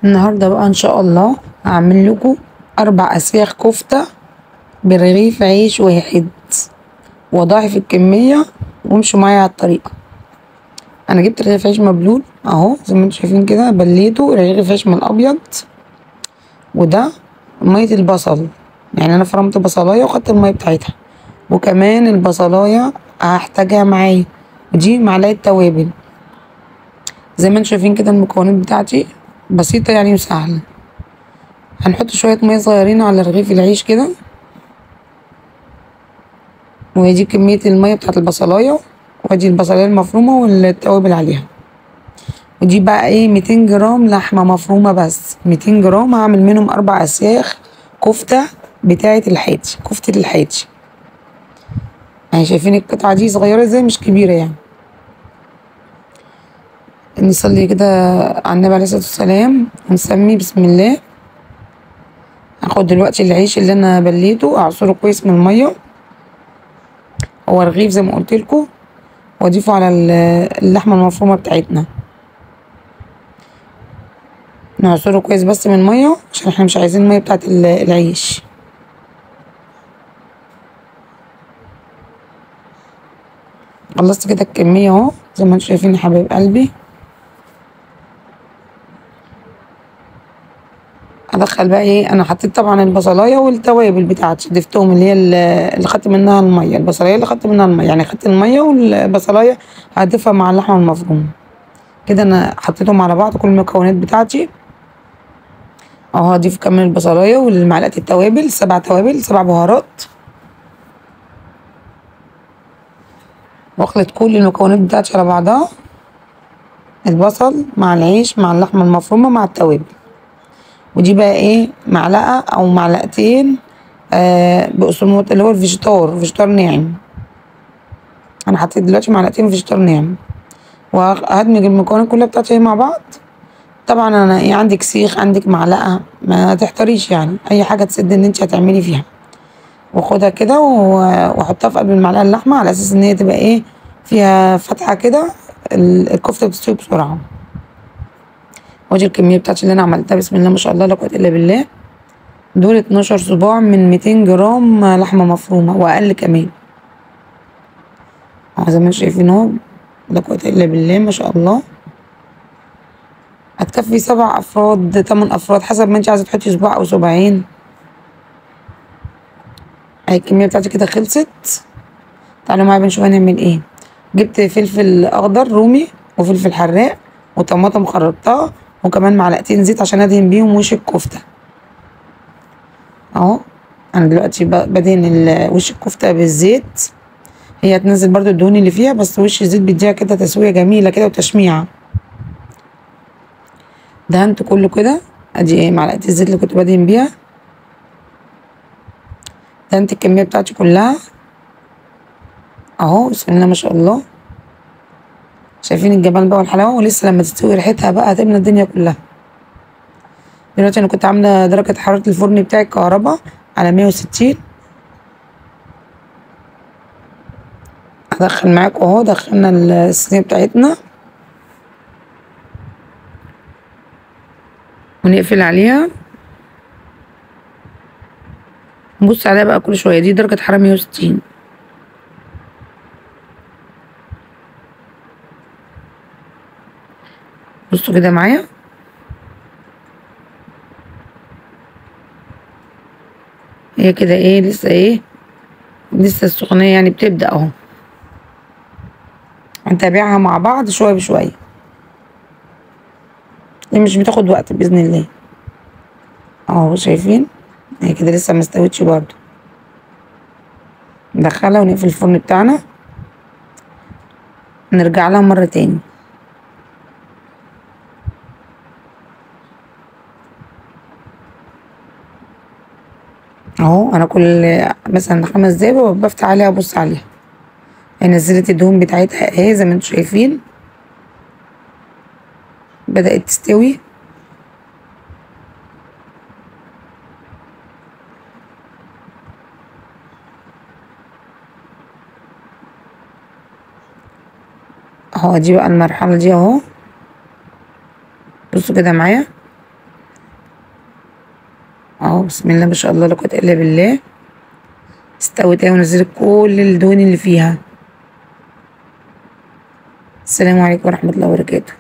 النهارده بقى ان شاء الله هعمل لكم 4 اسياخ كفته برغيف عيش واحد، وضاعف الكمية وامشوا معايا على الطريقة. انا جبت رغيف عيش مبلول اهو زي ما انتم شايفين كده، بليته رغيف عيش من الابيض، وده مية البصل، يعني انا فرمت بصلايه وخدت المية بتاعتها، وكمان البصلايه هحتاجها معايا، ودي معلقه توابل. زي ما انتم شايفين كده المكونات بتاعتي بسيطة يعني وسهلة. هنحط شوية مية صغيرين على رغيف العيش كده، وادي كمية المية بتاعت البصلايه، وادي البصلايه المفرومه والتوابل عليها. ودي بقى ايه 200 جرام لحمه مفرومه بس، 200 جرام هعمل منهم 4 اسياخ كفته بتاعه الحاتي، كفته الحاتي. يعني شايفين القطعة دي صغيرة ازاي، مش كبيرة يعني. نصلي كده على النبي عليه الصلاة والسلام ونسمي بسم الله. هاخد دلوقتي العيش اللي انا بليته اعصره كويس من المية، هو رغيف زي ما قلت لكم، واضيفه على اللحمة المفرومه بتاعتنا. نعصره كويس بس من المية عشان احنا مش عايزين المية بتاعت العيش. خلصت كده الكمية اهو زي ما انتم شايفين يا حبايب قلبي. هدخل بقى ايه، انا حطيت طبعا البصلايه والتوابل بتاعتي، ضفتهم اللي هي اللي خدت منها المية، البصلايه اللي خدت منها المية، يعني خدت المية والبصلايه هضيفها مع اللحمة المفرومه كده. انا حطيتهم على بعض كل المكونات بتاعتي اهو. هضيف كمان البصلايه والمعلقه التوابل، 7 توابل 7 بهارات، واخلط كل المكونات بتاعتي على بعضها، البصل مع العيش مع اللحمة المفرومه مع التوابل. ودي بقى ايه معلقه او معلقتين بقسماط اللي هو الفيجيتار، فيجيتار ناعم. انا حطيت دلوقتي معلقتين فيجيتار ناعم، وهدمج المكونات كلها بتاعتي مع بعض. طبعا انا ايه عندك سيخ، عندك معلقه، ما تحتريش يعني، اي حاجة تسد ان انت هتعملي فيها. واخدها كده واحطها في قلب المعلقة اللحمة على اساس ان هي تبقى ايه فيها فتحه كده، الكفتة بتستوي بسرعة. وادي الكمية بتاعتي اللي انا عملتها بسم الله ما شاء الله لا قوة الا بالله. دول 12 صباع من 200 جرام لحمه مفرومه واقل كمان اهو زي ما انتم شايفين اهو، لا قوة الا بالله ما شاء الله. هتكفي 7 افراد 8 افراد حسب ما انت عايزه تحطي صباع او صباعين. اهي الكمية بتاعتي كده خلصت. تعالوا معايا بنشوف هنعمل ايه. جبت فلفل اخضر رومي وفلفل حراق وطماطم خرطتها، وكمان معلقتين زيت عشان ادهن بيهم وش الكفتة اهو. انا دلوقتي بدهن وش الكفتة بالزيت، هي هتنزل برضو الدهون اللي فيها، بس وش الزيت بيديها كده تسويه جميلة كده وتشميعه. دهنت كله كده، ادي ايه معلقه الزيت اللي كنت بدهن بيها. دهنت الكمية بتاعتي كلها اهو بسم الله ما شاء الله. شايفين الجمال بقى والحلاوه، ولسه لما تستوي ريحتها بقى هتملى الدنيا كلها. دلوقتي انا كنت عامله درجه حرارة الفرن بتاعي الكهرباء على 160. هدخل معاكم اهو، دخلنا الصينية بتاعتنا ونقفل عليها. نبص عليها بقى كل شوية. دي درجه حرارة 160. بصوا كده معايا، هي كده ايه لسه، ايه لسه السخونيه يعني بتبدأ اهو. هنتابعها مع بعض شوية بشوية، هي مش بتاخد وقت باذن الله اهو. شايفين هي كده لسه ما استوتش برضو. ندخلها ونقفل الفرن بتاعنا، نرجع لها مرة تاني. اهو انا كل مثلا 5 دقايق بفتح عليها ابص عليها. هي نزلت الدهون بتاعتها اهي زي ما انتم شايفين، بدأت تستوي. اهو دي بقى المرحلة دي اهو. بصوا كده معايا، اهو بسم الله ما شاء الله لا قوة الا بالله، استوت اهي ونزلت كل الدهون اللي فيها. السلام عليكم ورحمة الله وبركاته.